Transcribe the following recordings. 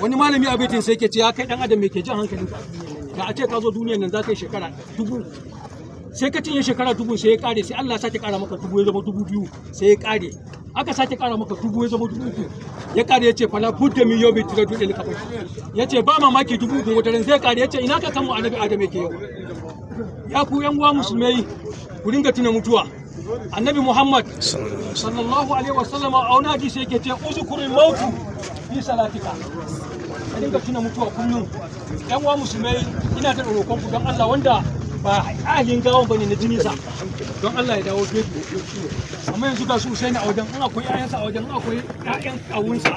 Wani malami a baitin sai yake ce, ya kai dan adam, me ke jan hankalinka? Da a ce ka zo duniyar nan za ka yi shekara 1000, sai ka cinye shekara 1000, sai ya kare. Sai Allah ya sake kara maka 1000, ya zama 2000, sai ya kare. Aka sake kara maka 1000, ya zama 3000, ya kare. Ya ce fala budda min yawmi turadu il kabari. Ya ce ba mamaki 3000 wata ran zai kare. Ya ce ina ka kanmu Annabi Adam yake yau? Ya ku yan uwa musulmai, ku dinga tuna mutuwa. Annabi Muhammad sallallahu alaihi wasallam a wani hadisi yake ce, uzkurul mautu fi salatika. Ka dinga tuna mutuwa kullum. Yan uwa musulmai, ina da roƙon ku don Allah, wanda ba ahalin gawan bane na jini sa, don Allah ya dawo gefe. Amma yanzu ga su Usaini a wajen, in akwai ƴaƴansa a wajen, in akwai ƴaƴan kawunsa,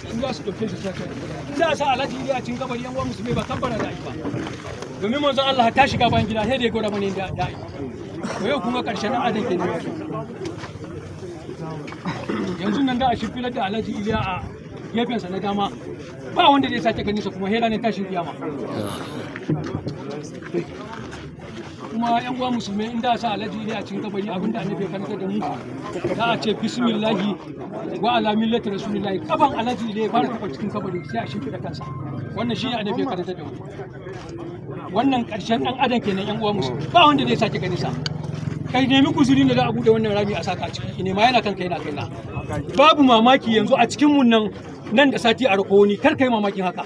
su za su ɗauke shi su kai. In za a sa Alhaji Iliya a cikin kabari, yan uwa musulmai, ba kabbara da ba, domin manzon Allah ta shiga bayan gida sai da ya gwada mana inda da yi. To yau kuma ƙarshen adam kenan. Yanzu nan da a shimfilar da Alhaji Iliya a gefensa na dama, ba wanda zai sake ganin sa kuma sai ranar tashin kiyama. Kuma yan uwa musulmai, inda sa Alhaji Iliya a cikin kabari, abinda Annabi ya karanta da mu, za a ce bismillahi wa ala millati rasulillahi. Kafan Alhaji Iliya ya fara taba cikin kabari, sai a shimfiɗa kansa. Wannan shine Annabi ya karanta da mu. Wannan ƙarshen ɗan adam kenan, yan uwa musulmi, ba wanda zai sake ganin sa. Kai nemi guzuri ne, za a bude wannan rami a saka a ciki ne ma yana kanka yana kaina. Babu mamaki yanzu a cikin mun nan, nan da sati a rako wani. Kar kai mamakin haka.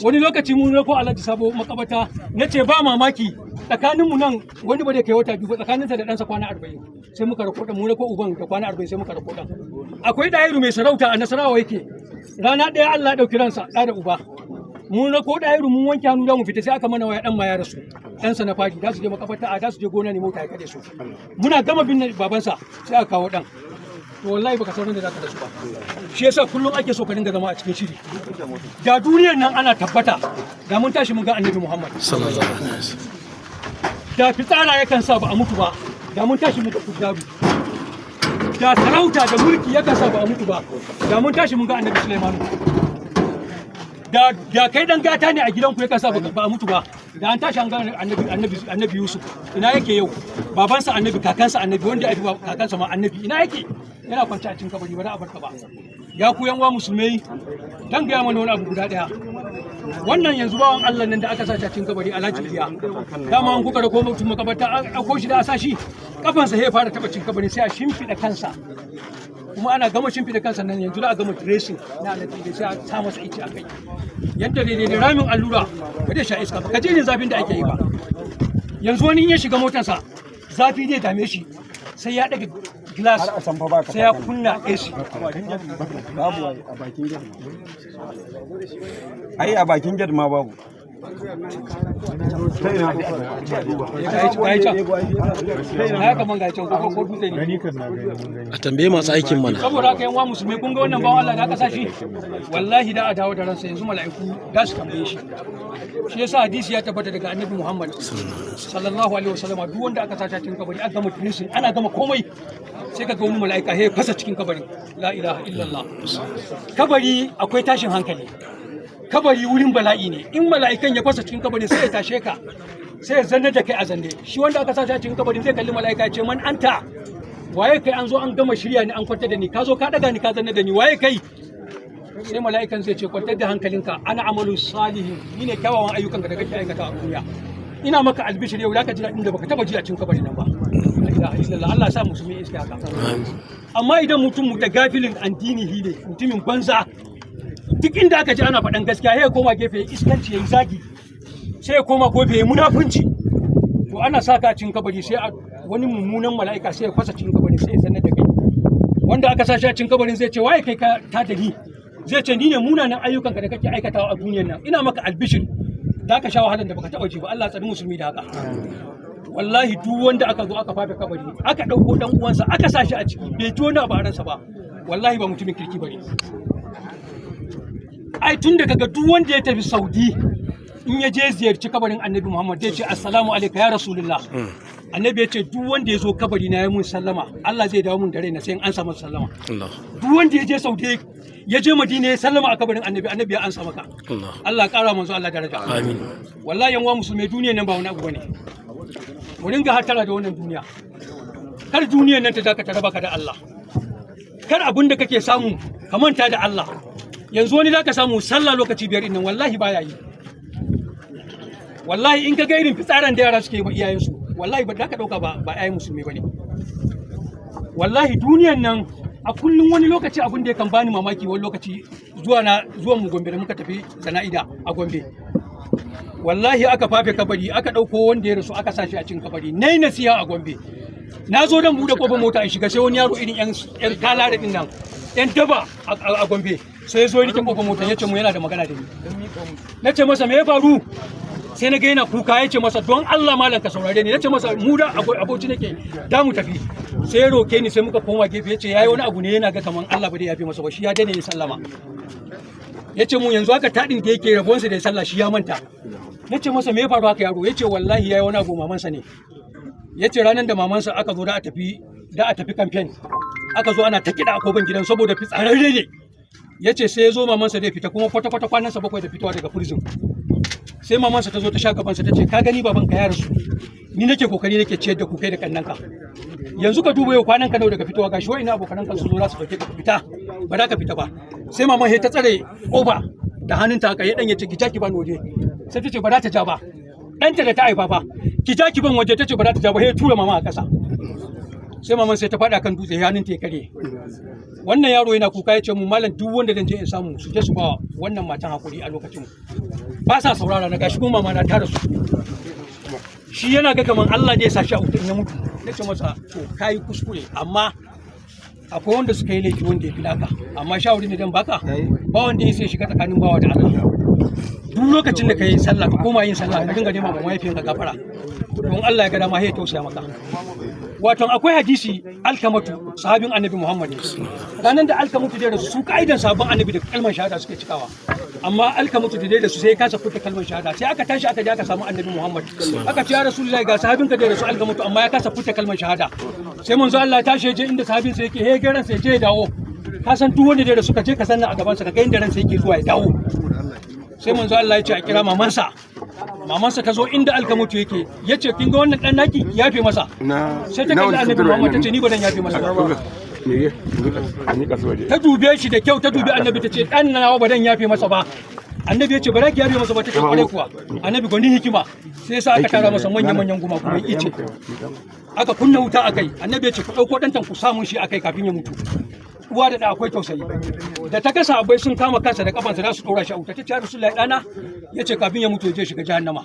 Wani lokaci mun rako Alhaji Sabo makabata, na ce ba mamaki tsakaninmu nan wani ba da kai wata 2 ba, tsakaninsa da ɗansa kwana 40, sai muka rako ɗan. Mun rako uban da kwana 40, sai muka rako ɗan. Akwai ɗahiru mai sarauta a Nasarawa yake, rana ɗaya Allah ya ɗauki ransa, ɗa da uba. Mun rako ɗahiru, mun wanke hannu za mu fita, sai aka mana waya, ɗan ma ya rasu, ɗansa na fari. Za su je makabarta, a za su je gona ne, mota ya kaɗe su. Muna gama binne babansa sai aka kawo ɗan. To wallahi baka san da zaka rasu ba. Shi yasa kullum ake so ka dinga zama a cikin shiri. Da duniyar nan ana tabbata, da mun tashi mun ga Annabi Muhammad sallallahu alaihi wasallam. Da fitsara yakan sa ba a mutu ba, da mun tashi mun ga kujaru. Da sarauta da mulki yakan sa ba a mutu ba, da mun tashi mun ga Annabi Sulaimanu. Da kai dan gata ne a gidanku yakan sa ba a mutu ba, da an tashi an ga Annabi Yusuf. Ina yake yau? Babansa annabi, kakansa annabi, wanda ya fi kakansa ma annabi, ina yake? Yana kwance a cikin kabari. Ba za a barka ba. Ya ku yan uwa musulmai, dan gaya mana wani abu guda daya. Wannan yanzu bawan Allah nan da aka sa shi a cikin kabari, Alhaji Iliya, dama an kuka da ko mutum makabarta, an ɗauko shi da a sa shi, kafansa sai ya fara taɓa cikin kabari, sai a shimfiɗa kansa. Kuma ana gama shimfiɗa kansa nan, yanzu za a gama dressing na Alhaji Iliya, sai a sa masa ice a kai, yadda daidai da ramin allura ba zai sha iska ba. Ka ji irin zafin da ake yi ba. Yanzu wani in ya shiga motarsa, zafi zai dame shi, sai ya ɗaga glass, sai ya kunna AC. Babu a bakin gate. Ai a bakin gate ma babu. Ga yi can na kaman ga can ko dutse ne. A tambaye masu aikin mana. Saboda haka yan uwa musulmai, kun ga wannan bawan Allah da aka sa shi, wallahi da a dawo da ransa yanzu, mala'iku za su tambaye shi. Shi yasa hadisi ya tabbata daga Annabi Muhammad sallallahu alaihi wasallam, duk wanda aka sa shi cikin kabari, aka gama dressing, ana gama komai, sai ka ga wani mala'ika ya fasa cikin kabarin. La ilaha illallah. Kabari akwai tashin hankali, kabari wurin bala'i ne. In mala'ikan ya fasa cikin kabarin, sai ya tashe ka, sai ya zannar da kai a zanne. Shi wanda aka sa shi cikin kabarin zai kalli mala'ika ya ce, man anta? Waye kai? An zo an gama shirya ni, an kwantar da ni, ka zo ka daga ni, ka zannar da ni, waye kai? Sai mala'ikan zai ce, kwantar da hankalinka, ana amalu salihin, ni ne kyawawan ayyukan da kake aikata a duniya. Ina maka albishir, yau zaka ji daɗin da baka taba ji a cikin kabarin nan ba. La ilaha illallah. Allah ya sa musulmi iska haka. Amma idan mutum mutagafilin addinihi ne, mutumin banza, duk inda aka ji ana faɗan gaskiya sai ya koma gefe ya iskanci, ya yi zagi, sai ya koma gefe ya munafunci. To ana sa ka cikin kabari, sai a wani mummunan mala'ika sai ya fasa cikin kabarin, sai ya sanar da kai. Wanda aka sa shi a cikin kabarin zai ce, waye kai ka ta da ni? Zai ce, ni ne munanan ayyukanka da kake aikatawa a duniyar nan. Ina maka albishir, da ka sha wahalar da baka taɓa ji ba. Allah tsari musulmi da haka. Wallahi duk wanda aka zo aka fafe kabari, aka ɗauko ɗan uwansa aka sa shi a ciki, bai ji wani abu a ransa ba, wallahi ba mutumin kirki bane. Ai tun da kaga duk wanda ya tafi Saudi, in ya je ziyarci kabarin Annabi Muhammad, zai ce, assalamu alayka ya rasulullah. Annabi ya ce, duk wanda ya zo kabari na ya mun sallama, Allah zai dawo mun da raina sai in ansa masa sallama. Allah. Duk wanda ya je Saudi, ya je Madina, ya sallama a kabarin Annabi, Annabi ya ansa maka. Allah. Allah ya kara manzo Allah daraja. Amin. Wallahi yan uwa musulmai, duniya nan ba wani abu bane. Mu dinga hatara da wannan duniya. Kar duniyar nan ta zaka ta raba ka da Allah. Kar abin da kake samu ka manta da Allah. Yanzu wani zaka samu sallah lokaci 5 din nan wallahi baya yi. Wallahi in ka ga irin fitsaran da yara suke yi wa iyayensu, wallahi ba za ka dauka ba iyayen musulmi bane. Wallahi duniyan nan a kullum wani lokaci abin da ya kan bani mamaki, wani lokaci zuwa na zuwan mu Gombe da muka tafi sana'ida a Gombe, wallahi aka fafe kabari, aka dauko wanda ya rasu aka sa shi a cikin kabari. Nayi nasiha a Gombe, na zo dan bude kofar mota in shiga, sai wani yaro irin yan kalare din nan, yan daba a Gombe, sai ya zo ya rike kofar mota, ya ce mu yana da magana da ni. Na ce masa me ya faru? Sai na ga yana kuka, ya ce masa don Allah malam ka saurare ni. Na ce masa mu da aboki nake da mu tafi. Sai ya roke ni, sai muka koma gefe, ya ce yayi wani abu ne yana ga kaman Allah ba zai yafe masa ba, shi ya daina yin sallama. Ya ce mu yanzu haka taɗin da yake rabonsa da ya sallah shi ya manta. Na ce masa me ya faru haka yaro? Ya ce wallahi yayi wani abu mamansa ne. Ya ce ranar da mamansa aka zo da a tafi campaign, aka zo ana ta kiɗa a kofar gidan saboda fitsararre ne. Ya ce sai ya zo mamansa zai fita, kuma kwata-kwata kwanansa 7 da fitowa daga prison. Sai mamansa ta zo ta sha gabansa ta ce ka gani babanka ya rasu, ni nake kokari nake ciyar da ku kai da kannanka, yanzu ka duba yau kwanan ka nawa daga fitowa, gashi wa'ina abokanan ka su zo za su dauke ka fita, ba za ka fita ba. Sai maman ta tsare kofa da hannunta haka, ya dan ya ce ki ja ki bani waje. Sai ta ce ba za ta ja ba, ɗanta da ta haifa fa, ki ja ki ban waje. Ta ce ba za ta ja ba, sai ya tura mama a ƙasa. Sai maman sai ta faɗa kan dutse, hannunta ya karye. Wannan yaro yana kuka, ya ce mu malam duk wanda zan je in samu su je su ba wannan matan hakuri, a lokacin ba sa saurara na, gashi kuma mama na ta rasu. Shi yana ga kaman Allah zai sa shi a wutan ya mutu. Na ce masa to kayi kuskure, amma akwai wanda suka yi laifi wanda ya fi naka, amma shawari ne dan baka, ba wanda ya sai shiga tsakanin bawa da Allah. Duk lokacin da ka yi sallah ka koma yin sallah, ka dinga nema ma mahaifiyanka gafara, don Allah ya ga dama sai ya tausaya maka. Wato akwai hadisi, Alkamatu sahabin Annabi Muhammad ne. Ranar da Alkamatu da rasu, su ka'idan sahabban Annabi da kalmar shahada suke cikawa, amma Alkamatu da rasu sai ya kasa furta kalmar shahada. Sai aka tashi aka je aka samu Annabi Muhammad, aka ce ya Rasulullahi, ga sahabinka da rasu Alkamatu, amma ya kasa furta kalmar shahada. Sai manzo Allah ya tashi ya je inda sahabin sa yake, he garan sai je ya dawo. Ka san duk wanda da rasu, ka je ka sanna a gaban sa ka ga inda ransa yake zuwa ya dawo. Sai manzo Allah ya ce a kira mamansa. Mamansa ta zo inda Alkamutu yake, ya ce kin ga wannan dan naki, ki yafe masa. Sai ta kalli Annabi Muhammad ta ce ni ba dan yafe masa ba. Ta dube shi da kyau, ta dubi Annabi, ta ce dan nawa ba dan yafe masa ba. Annabi ya ce ba za ki yafe masa ba? Ta ce kwarai kuwa. Annabi gwani hikima, sai sa aka tara masa manyan manyan guma kuma ice, aka kunna wuta akai. Annabi ya ce ku dauko dantan ku samun shi akai kafin ya mutu. Uwa da da akwai tausayi. Da ta kasa abai sun kama kansa da kafansa za su dora shi a wuta, ta ce ya Rasulullahi dana. Ya ce kafin ya mutu ya je shiga jahannama.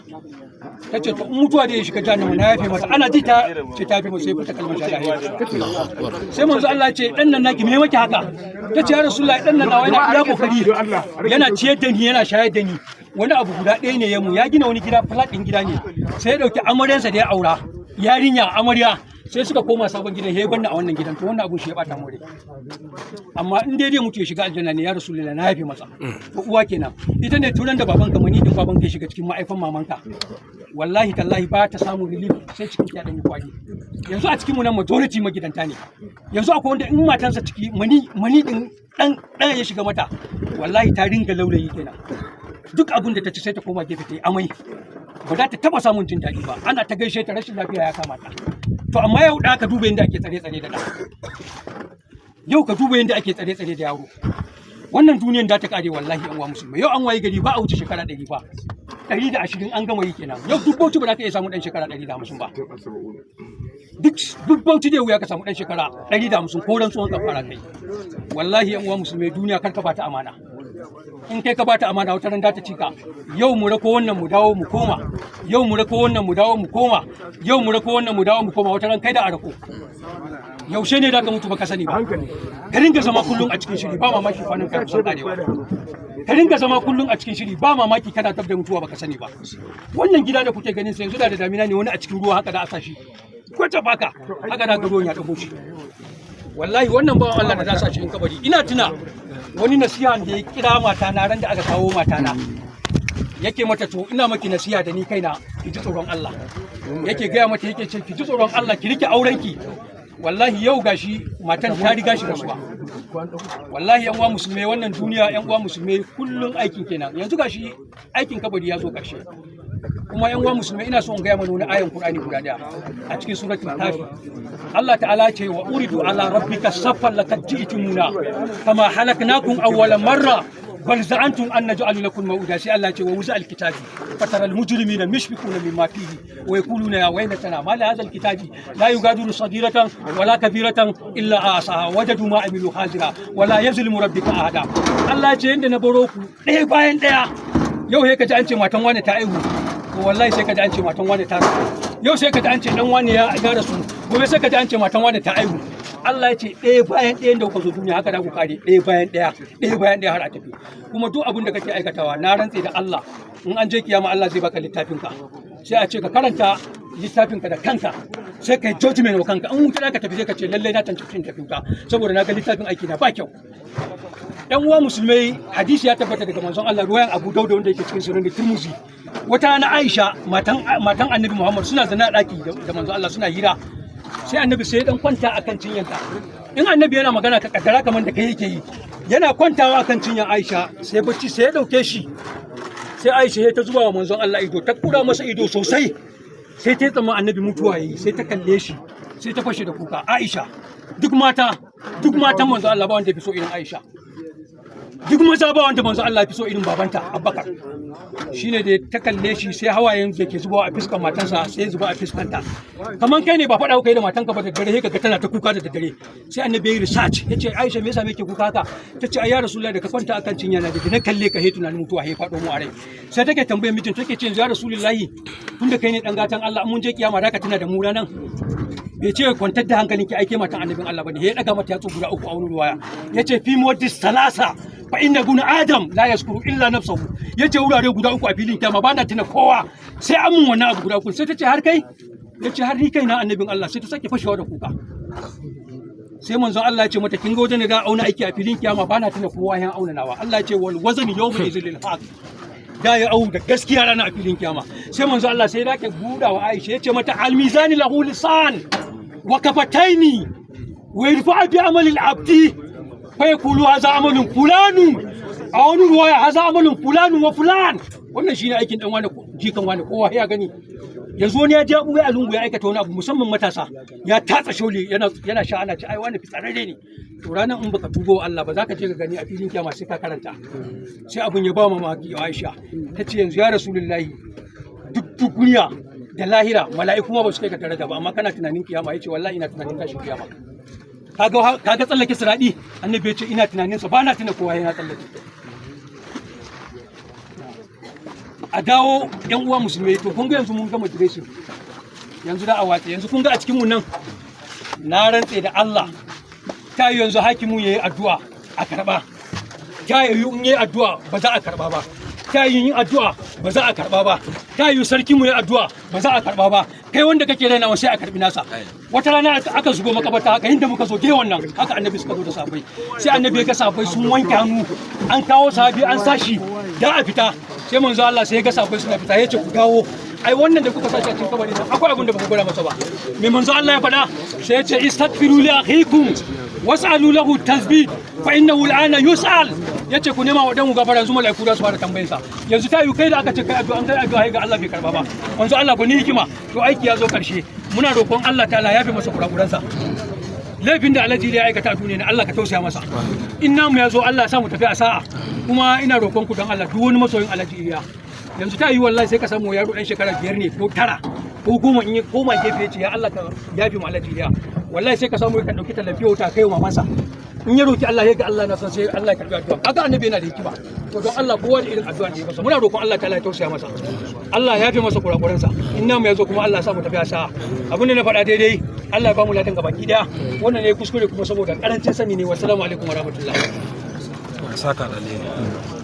Ta ce to in mutuwa da ya shiga jahannama na yafe masa. Ana ji ta ce ta yafe masa, sai fita kalmar shahada. Sai manzo Allah ya ce dan nan naki me maki haka? Ta ce ya Rasulullahi, dan nan nawa yana iya kokari, yana ciyar da ni, yana shayar da ni. Wani abu guda ɗaya ne ya mu, ya gina wani gida, flat ɗin gida ne, sai ya ɗauki amaryansa da ya aura, yarinya amarya, sai suka koma sabon gidan, ya banna a wannan gidan. To wannan abun shi ya bata more, amma in dai dai mutu ya shiga aljanna ne, ya Rasulullahi na yafe masa. To uwa kenan. Ita ne turan da babanka mani din babanka ya shiga cikin ma'aifan mamanka, wallahi tallahi ba ta samun relief sai cikin ya dan yi kwari. Yanzu a cikin mu nan majority magidanta ne. Yanzu akwai wanda in matansa ciki mani din dan dan ya shiga mata, wallahi ta ringa laulayi kenan. Duk abin da ta ci sai ta koma gefe ta yi amai, ba za ta taba samun jin daɗi ba. Ana ta gaishe ta, rashin lafiya ya kama ta. To amma yau da ka duba yadda ake tsare tsare da ɗa, yau ka duba yadda ake tsare tsare da yaro. Wannan duniyan da ta kare wallahi yan uwa musulmai. Yau an wayi gari ba a wuce shekara 100 ba, 120 an gama yi kenan. Yau duk Bauchi ba za ka iya samu ɗan shekara 150 ba. Duk Bauchi da wuya ka samu ɗan shekara 150 ko rantsuwan ka fara kai. Wallahi yan uwa musulmai, duniya kar ka bata amana. In kai ka bata amana, wata ran za ta cika. Yau mu rako wannan mu dawo mu koma, yau mu rako wannan mu dawo mu koma, yau mu rako wannan mu dawo mu koma, wata ran kai da a rako. Yaushe ne da ka mutu baka sani ba. Ka ringa zama kullum a cikin shiri, ba mamaki kwanan ka kusan karewa. Ka ringa zama kullum a cikin shiri, ba mamaki kana tab da mutuwa baka sani ba. Wannan gida da kuke ganin sa yanzu, da damina ne wani a cikin ruwa haka da a sa shi kwata baka haka da ga ruwan ya dago shi. Wallahi wannan bawan Allah da za sa shi in kabari, ina tuna wani nasiha da ya kira mata na ran da aka kawo mata na, yake mata to ina maki nasiha da ni kaina, ki ji tsoron Allah. Yake gaya mata, yake ce ki ji tsoron Allah, ki rike aurenki. Wallahi yau gashi matan ta riga shi rasuwa. Wallahi yan uwa musulmai, wannan duniya, yan uwa musulmai, kullun aikin kenan. Yanzu gashi aikin kabari ya zo karshe. Kuma yan uwa musulmai, ina so in gaya mana wani ayan Qur'ani guda daya a cikin suratul Kafi. Allah ta'ala ce wa uridu ala rabbika saffan laqad ji'tumuna kama halaknakum awwala marra. Bal za'antum an naj'alu lakum maw'uda. Sai Allah ya ce wa wuza alkitabi fatara almujrimina mushfiquna mimma fihi wa yaquluna ya waylatana ma li hadha alkitabi la yughadiru saghiratan wala kabiratan illa ahsaha wajadu ma amilu hazira wala yazlimu rabbuka ahada. Allah ya ce yanda na baro ku ɗaya bayan ɗaya, yau sai ka ji an ce matan wani ta aihu, to wallahi sai ka ji an ce matan wani ta rasu. Yau sai ka ji an ce dan wani ya rasu, gobe sai ka ji an ce matan wani ta aihu. Allah ya ce ɗaya bayan ɗayan da kuka zo duniya haka da ku kare, ɗaya bayan ɗaya, ɗaya bayan ɗaya har a tafi. Kuma duk abin da kake aikatawa, na rantse da Allah, in an je kiyama Allah zai baka littafin ka, sai a ce ka karanta littafin ka da kanka, sai kai judgment wa kanka. In wuta ka tafi, sai ka ce lallai na tantance in tafi wuta saboda na ga littafin aiki na ba kyau. Yan uwa musulmai, hadisi ya tabbata daga manzon Allah, ruwayan Abu Dawud wanda yake cikin Sunan Tirmidhi. Wata rana Aisha matan Annabi Muhammad suna zana a daki da manzon Allah, suna hira, sai Annabi sai ya dan kwanta akan cinyanta. In Annabi yana magana, ka kaddara kamar da kai yake yi, yana kwantawa akan cinyan Aisha, sai bacci sai ya dauke shi. Sai Aisha ya ta zuba wa manzon Allah ido, ta kura masa ido sosai, sai ta tsama Annabi mutuwa yayi. Sai ta kalle shi, sai ta fashe da kuka. Aisha, duk mata, duk matan manzon Allah ba wanda ya fi so irin Aisha. Duk maza ba wanda manzo Allah ya fi so irin babanta Abubakar. Shine da ta kalle shi, sai hawayen da ke zubawa a fiskan matansa sai zuba a fiskanta. Kaman kai ne ba faɗa kai da matanka ba da dare, sai kaga tana ta kuka da daddare. Sai Annabi ya yi research, yace Aisha, me yasa me ke kuka haka? Tace ai ya Rasulullahi, da ka kwanta akan cinya na, da na kalle ka, he tunanin mutuwa he faɗo mu a rai. Sai take tambayar mijin, take ce yanzu ya Rasulullahi, tunda kai ne dan gatan Allah, mun je kiyama da ka tuna da mu ranan? Bai ce kwantar da hankalin ki, aike matan annabin Allah bane. Ya daga mata yatsu guda uku. A wani ruwaya yace fi muwaddis salasa fa inna guna adam la yaskuru illa nafsahu. Yace wurare guda uku a filin kiyama ba na tuna kowa sai an mun wannan abu guda uku. Sai ta ce har kai? Yace har ni kaina, annabin Allah. Sai ta sake fashewa da kuka. Sai manzon Allah ya ce mata kin ga wajen da auna aiki a filin kiyama, ba na tuna kowa yan auna nawa. Allah ya ce wal wazn yawma izil lil haqq, da ya au da gaskiya rana a filin kiyama. Sai manzo Allah sai ya ke buɗa wa Aisha, ya ce mata al mizani lahu lisan wa kafataini wa yarfa'u bi amali al abdi fa yaqulu hadha amalun fulanu. A wani ruwaya hadha amalun fulanu wa fulan. Wannan shine aikin dan wani jikan wani, kowa ya gani. Yanzu wani ya je ɓuya a lungu ya aikata wani abu, musamman matasa, ya tatsa sholi yana sha, ana ci ai wani fitsararre ne. To ranar in baka tubo wa Allah ba, za ka je ka gani a filin kiyama, sai ka karanta. Sai abun ya ba mamaki wa Aisha. Ta ce yanzu ya Rasulullahi, duk duniya da lahira mala'iku ma ba su kai ka daraja ba, amma kana tunanin kiyama? Yace wallahi ina tunanin tashin kiyama. Kaga tsallake siradi, Annabi ya ce ina tunanin sa, ba na tuna kowa yana tsallake. A dawo yan uwa musulmai, to kun ga yanzu mun gama dressing, yanzu da a watse. Yanzu kun ga a cikin mu nan, na rantse da Allah, ta yi yanzu hakimu yayi addu'a a karba, ta yi in yayi addu'a ba za a karba ba, ta yi yin addu'a ba za a karba ba, ta yi sarki mu yayi addu'a ba za a karba ba. Kai wanda kake rainawa sai a karbi nasa. Wata rana aka zubo makabarta haka inda muka zo dai wannan haka Annabi suka zo da sahabbai. Sai Annabi ya ga sahabbai sun wanke hannu, an kawo sahabi an sashi da a fita. Sai manzo Allah sai ya ga sahabbai suna fita, ya ce ku dawo, ai wannan da kuka sashi a cikin kabari nan akwai abin da ba ku gwada masa ba. Me manzo Allah ya faɗa? Sai ya ce istaghfiru li akhikum was'alu lahu tasbih fa innahu al'ana yus'al. Yace ku nema wa dan gafara, yanzu mala'iku za su fara tambayin sa. Yanzu ta yi kai da aka ce kai addu'a, an kai addu'a ga Allah bai karba ba. Manzo Allah gani hikima. To aiki ya zo karshe, muna roƙon Allah ta'ala ya fi masa kurakuransa. Laifin da Alhaji ya aikata a duniya ne, Allah ka tausaya masa. In namu ya zo, Allah ya sa mu tafi a sa'a. Kuma ina roƙon ku don Allah, duk wani masoyin Alhaji Iliya, yanzu ta yi wallahi sai ka samu yaro dan shekara 5 ne ko 9 ko 10, in ya koma gefe ya ce ya Allah ka yafi mu Alhaji Iliya, wallahi sai ka samu ya dauki tallafi wuta kai wa mamansa. In ya roki Allah, ya ga Allah na san sai Allah ya karbi addu'a. Kaga Annabi yana da hikima. To don Allah kowa da irin addu'a da ya masa, muna roƙon Allah ta'ala ya tausaya masa, Allah ya yafe masa kurakuransa. In namu ya zo kuma, Allah ya sa mu tafi a sa'a. Abin da na faɗa daidai, Allah ya ba mu ladan gabaki daya. Wannan ne kuskure kuma saboda karancin sani ne. Wassalamu alaikum warahmatullahi. Saka da alheri.